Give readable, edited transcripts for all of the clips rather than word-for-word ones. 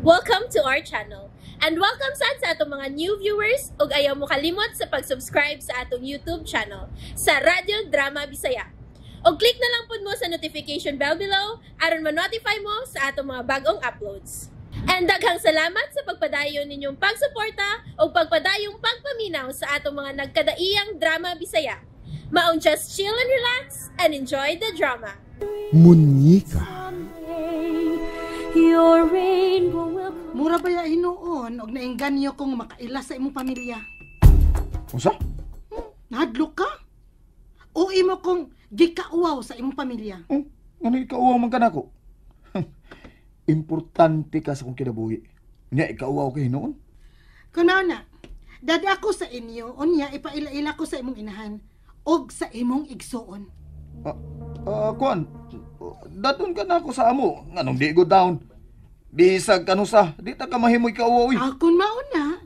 Welcome to our channel. And welcome sad sa atong mga new viewers ug ayaw mo kalimot sa pag-subscribe sa atong YouTube channel sa Radyo Drama Bisaya. Og click na lang pud mo sa notification bell below aron ma-notify mo sa atong mga bagong uploads. And daghang salamat sa pagpadayon ninyong pagsuporta ug pagpadayong pagpaminaw sa atong mga nagkadaiyang drama Bisaya. Maong just chill and relax and enjoy the drama. Munyika. Your rainbow will Mura ba ya hinuon og naingganyo kong makaila sa imong pamilya? Unsa? Nahadlok ka? O imo kong gikauwaw sa imong pamilya? Oh, ano ikauwaw man ka nako? Importante ka sa akong kinabuhi. Nya ikauwaw kay hinuon. Kuno na, dada ako sa inyo, unya ipaila-ila ko sa imong inahan og sa imong igsuon. Kuan, dadon ka na ako sa amo. Nganong di go down? Bisag kanu sa, di ta ka mahimo ikauwaw oy. Akon mauna,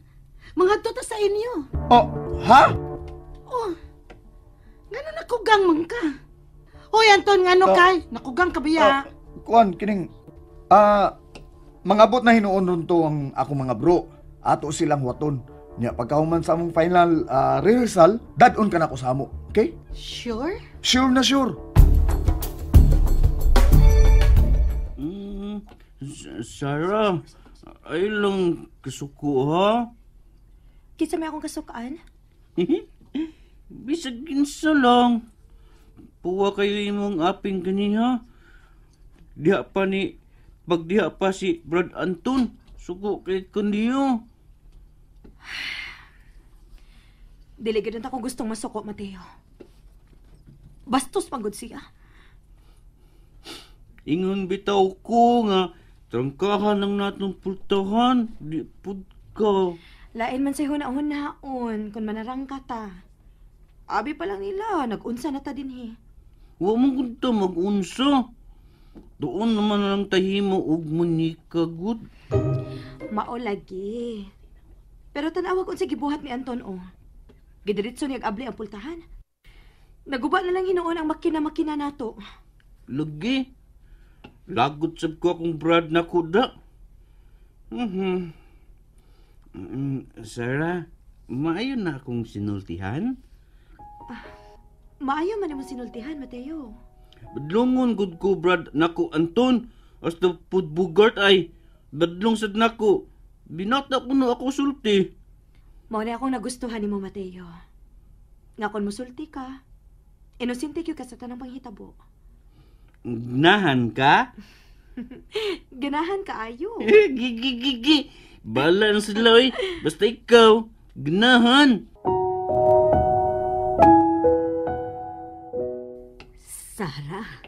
mangadto ta sa inyo. Oh, ha? Oh, ngano nakugang man ka? Hoy Anton, ngano kay? Nakugang ka biya? Kuan, kining, mangabot na hinuon ron to ang akong mga bro. Ato silang waton. Nya pagkahuman sa among final rehearsal, dadon ka na ako sa amo. Okay? Sure? Sure na sure. Sarah, ay lang kasuko ha? Kinsa may akong kasukaan? Bisag kinsa lang. Puwa kayo imong aping ganiha. Diha pa ni, pagdiha pa si Brad Anton, suko kay kundiyo. Dili gid ako gustong masuko, Mateo. Bastos man gud siya. Ingon bitaw ko nga trangkahan lang natong pultahan, di pud ka. Lain man sa huna-hunaon kung manarangka ta. Abi pa lang nila, nag-unsa na ta dinhi. Wa man gud ta mag-unsa. Doon naman lang tahimo og munika gud. Mao lagi. Pero tan-awag unsa gibuhat ni Anton o. Gidiretso niya abli ang pultahan. Naguba na lang hinuon ang makina-makina nato. Lagi. Lagot sab ko akong brad na kuda. Sarah, maayo na akong sinultihan? Maayo man imong sinultihan, Mateo. Badlongon gud ko brad nako Anton. Hasta pud bugart ay badlong sad nako. Binata ko no ako sulti. Mao na akong nagustuhan nimo, Mateo. Nga kon mosulti ka, inosente gyud ka sa tanang panghitabo. Gnahan ka? Ganahan ka ayo. Gigi gigi. Bala na sila oy. Basta ikaw, gnahan. Sarah,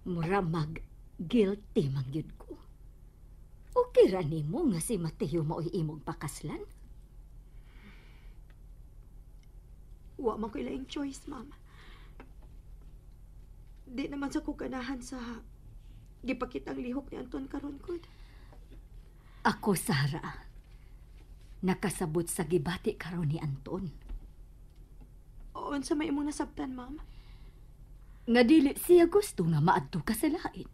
mura mag guilty man gyud ko. Okay ra nimo nga si Mateo maoy imong pakaslan? Wa man ko ilaing choice, ma'am. Di naman sa kuganahan sa gipakitang lihok ni Anton karon gud. Ako, Sarah, nakasabot sa gibati karon ni Anton. Unsa may imong nasabtan, ma'am? Nga dili siya gusto nga maadto ka sa lain.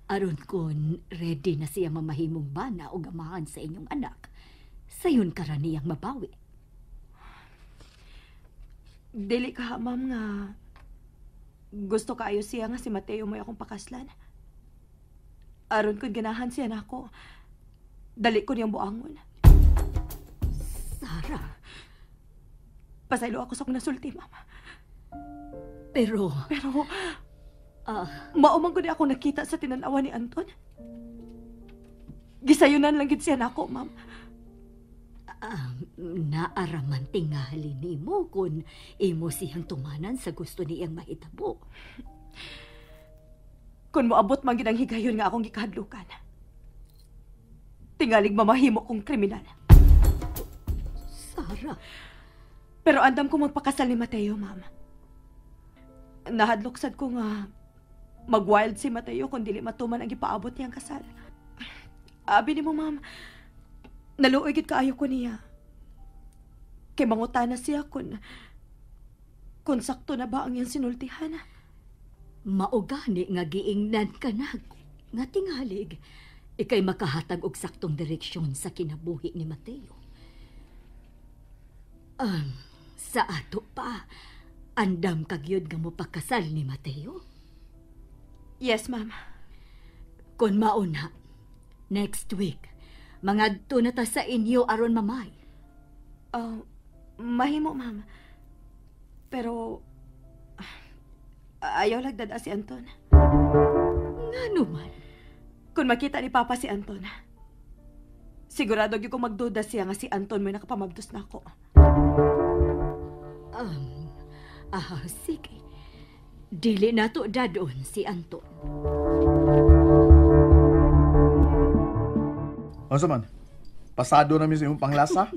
Aron kon ready na siya mamahimong bana o gamahan sa inyong anak, sayon ka ra niyang mabawi. Dili ka, ma'am, nga gusto kaayo siya nga si Mateo may akong pakaslan. Aron kun ganahan siya nako, dali ko niyang buangon. Sarah. Pasaylo ako sa akong nasulti, ma'am. Pero... Pero... mao man gud ako nakita sa tinanawa ni Anton. Gisayunan lang gid siya nako, ma'am. Naaraman tingali nimo kun imo siyang tumanan sa gusto niyang mahitabo. Kun moabot man gid ang higayon nga akong gikahadlukan, tingalig mamahimo kong kriminal. Sarah. Pero andam ko magpakasal ni Mateo, ma'am. Nahadlok sad ko nga mag-wild si Mateo kung dili matuman ang gipaabot niyang kasal. Abi nimo, ma'am, naluoy gid kaayo ko niya. Kay mangutana siya kung sakto na ba ang iyang sinultihan. Mao gani nga giingnan ka na nga tingalig Ikay makahatag og saktong direksyon sa kinabuhi ni Mateo. Sa ato pa, andam ka gyud nga mopakasal ni Mateo? Yes, ma'am. Kon mauna, next week, mangadto na ta sa inyo aron mamay. Mahimo, ma'am. Pero, ayaw lagdada si Anton. Ngano man? Kung makita ni Papa si Anton, sigurado gyud kong magduda siya nga si Anton may nakapamabdos na ako. Sige. Dili na to dadon si Anton. Ano sa man? Pasado na mi sa imong panglasa?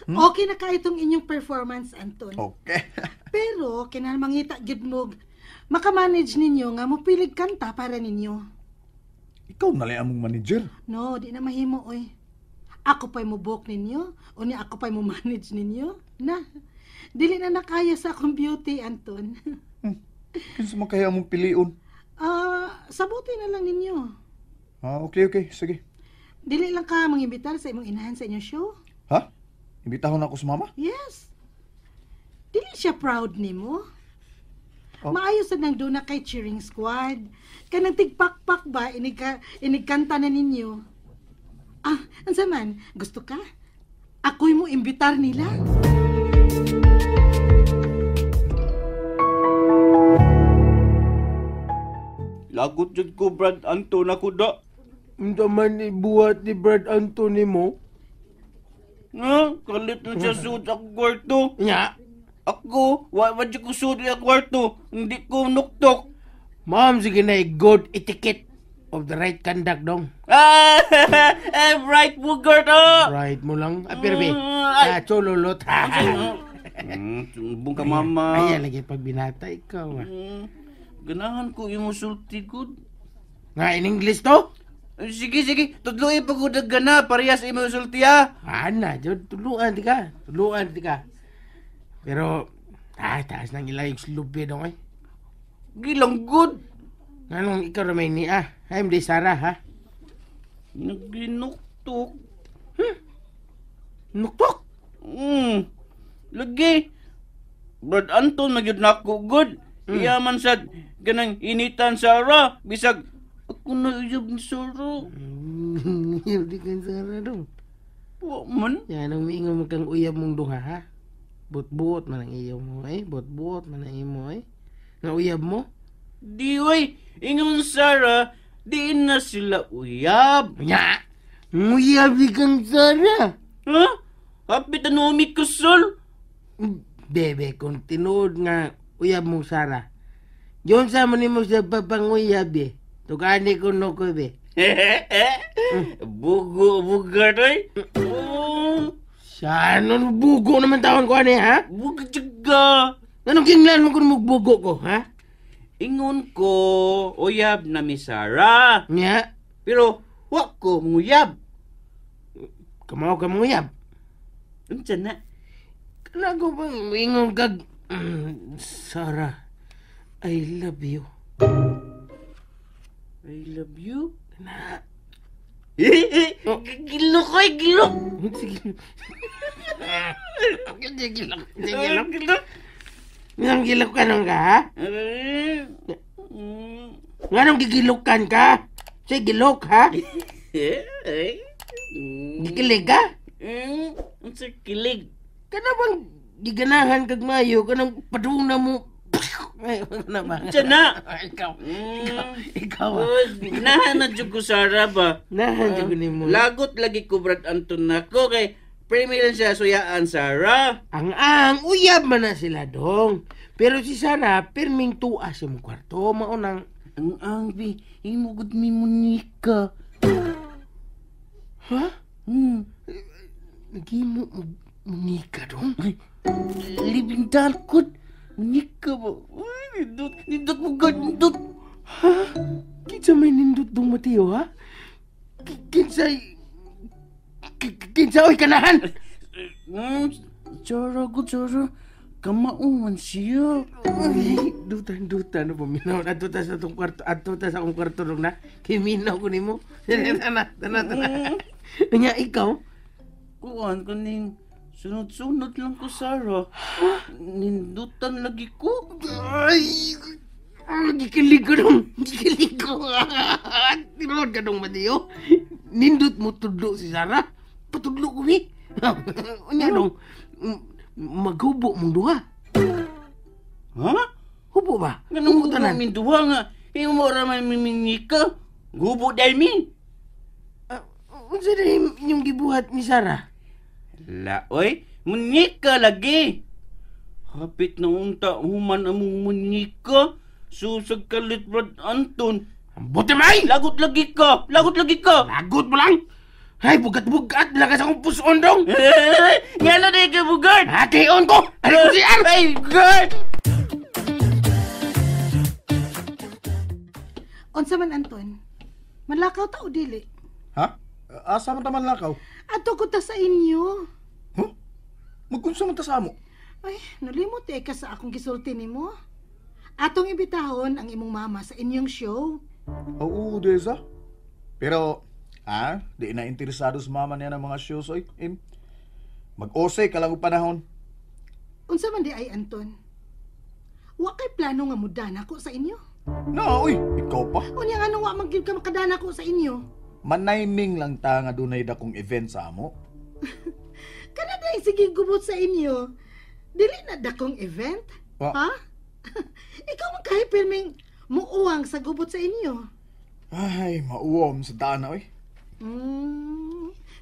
Okay na ka itong inyong performance, Anton. Okay. Pero, kinahanglan mangita gyud mo, makamanage ninyo nga mopilig kanta para ninyo. Ikaw na lang among manager. No, di na mahimo, oy. Ako pa'y mo-book ninyo, o niya ako pa'y mo-manage ninyo. Na, dili na nakaya sa akong beauty, Anton. Kinsa man kaya among pilion? Sabuti na lang ninyo. Okay, okay. Sige. Dili lang ka mangimbitar sa imong inahan sa inyong show? Ha? Imbitahon ako sa mama? Yes. Dili siya proud nimo. Oh. Maayo sa nang duna kay cheering squad. Kanang tigpakpak ba, inigkanta na ninyo. Ansa man, gusto ka? Ako'y mo imbitar nila. Lagot jud ko, Brad Anton, ako da. Unsa man ibuhat ni Brad Anton nimo? Nga, kalit na siya suod ako kwarto. Nya? Ako, wa man jud ko suod ang kwarto. Hindi ko nuktok. Ma'am, sige na, good etiquette of the right conduct dong. Right bugart, oh! Right mo lang. Pero be, chululot. Sumbong ka, mama. Ay, lagi pag binata ikaw. Ganahan ko yung sulti, good. Nga, in English to? Sige, sige. Tudluin pag udag gana. Parehas imo sulti, ha? Ana, jud, tuluan di ka. Tuluan di ka. Pero, taas nang ilayog slubi dong, eh. Gilang good. Anong ikaw ramay ni, ah? Ay, hindi, Sarah, ha? Naginuktok. Nuktok? Lagi. Brad Anton, magyud na ako, good. Iya man sad, ganang initan, Sarah. Bisag, ako na iyab ni Sarah. Iyab di kang Sarah, dong. Wa man. Yan, ang miingon mo kang uyab mong duha, ha? Buot-buot man ang iyo mo, eh. Buot-buot man ang imo, eh. Nga uyab mo? Di, oy. Ingon, Sarah, di na sila uyab. Nya! Uyab di kang Sarah. Ha? Kapit na umi kusol. Bebe, kung tinuod nga uyab mo, Sarah, yun sa mo nimo sa papanguyab, eh. Tugani ko no ko, be. Bugo, bugar, oy. Sa anong bugo naman taon ko, ani, ha? Bugo juga. Anong kinglan mo kung magbugo ko, ha? Ingon ko, uyab na mi Sarah. Nya? Pero, wa ko muyab. Kamaw ka muyab? Unsa na? Kanago bang ingon kag, Sarah, I love you. I love you? Na. Gilok ko, gilok! Sige. Gilok, gilok. Nganong gilok ka nung ka, ha? Nganong gigilukan ka? Sige, gilok, ha? Gikilig ka? Unsa kilig? Kana bang giganahan kag mayo, kanang padung na mo. Ay, na ba? Unsa na? Ikaw. Ikaw. Nahan na jud ko Sarah ba? Nahan jud ko nimo. Lagot lagi ko Brad Anton nako kay premi lang siya suyaan Sarah. Ang uyab man na sila dong. Pero si Sarah pirming tuwa sa imong kwarto maunang ang bi imo gud mi Monica. Ha? Nagimo Monica dong. Living dalkod. Monica ba? Uy, nindot, nindot mo gud, nindot. Ha? Kinsa may nindot dong Mateo, ha? Kinsa kinsa oy kanahan? Sarah gud, Sarah. Kamao man siya. Ay, dutan-dutan no paminaw. Adto ta sa atong kwarto, adto ta sa akong kwarto dong na. Kay minaw ko nimo. Tana, tana, tana. Nya ikaw? Kuan kaning sunod-sunod lang ko, Sarah. Nindutan lagi ko. Ay, gikilig ko dong. Gikilig ko. Tinuod ka dong, Mateo. Nindot mo tudlo si Sarah. Patudlo ko, eh. Unya dong, maghubo mong duha. Ha? Hubo ba? Ganun Hubo ko tanan. min duha nga. Imo ra man miminika. Gubo dahil min. Unsa na inyong gibuhat ni Sarah? Laoy, munika lagi. Hapit na unta human among munika. Susag kalit Brad Anton. Buti may! Lagot lagi ka! Lagot lagi ka! Lagot mo lang! Ay, bugat-bugat! Lagas akong puson dong! Nga na ka bugart! Ha, kayon ko! Ano ko si Ar? Ay, bugart! Unsa man Anton? Malakaw ta o dili? Ha? Asa man ta man lakaw? Adto ko ta sa inyo. Huh? Magkunsa man ta sa amo? Ay, nalimot eh ka sa akong gisulti nimo. Atong imbitahon ang imong mama sa inyong show. Oo, Deza. Pero, di na interesado sa mama niya ng mga shows, oy. Im. Mag-ose ka lang og panahon. Unsa man di ay Anton? Wa kay plano nga mudana ko sa inyo. Na, oy, ikaw pa. Unya nga wa man gyud ka makadana ko sa inyo. Manayming lang ta nga dunay dakong event sa amo. Kana dai sige gubot sa inyo. Dili na dakong event? Wa. Ha? Ikaw man kahay pirming muuwang sa gubot sa inyo. Ay, mauwom sa daan na, oy.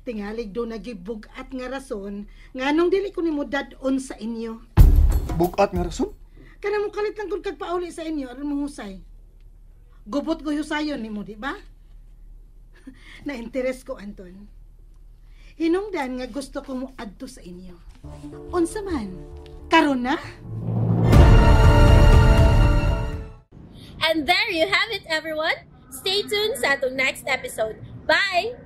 Tingalig do nagibugat nga rason nganong dili ko nimo dad-on sa inyo. Bugat nga rason? Kana mo kalit lang kung kagpauli sa inyo aron mo husay. Gubot ko husayon nimo, di ba? Na-interest ko, Anton. Hinungdan nga gusto ko mo adto sa inyo. Unsa man? Karon na? And there you have it, everyone. Stay tuned sa atong next episode. Bye!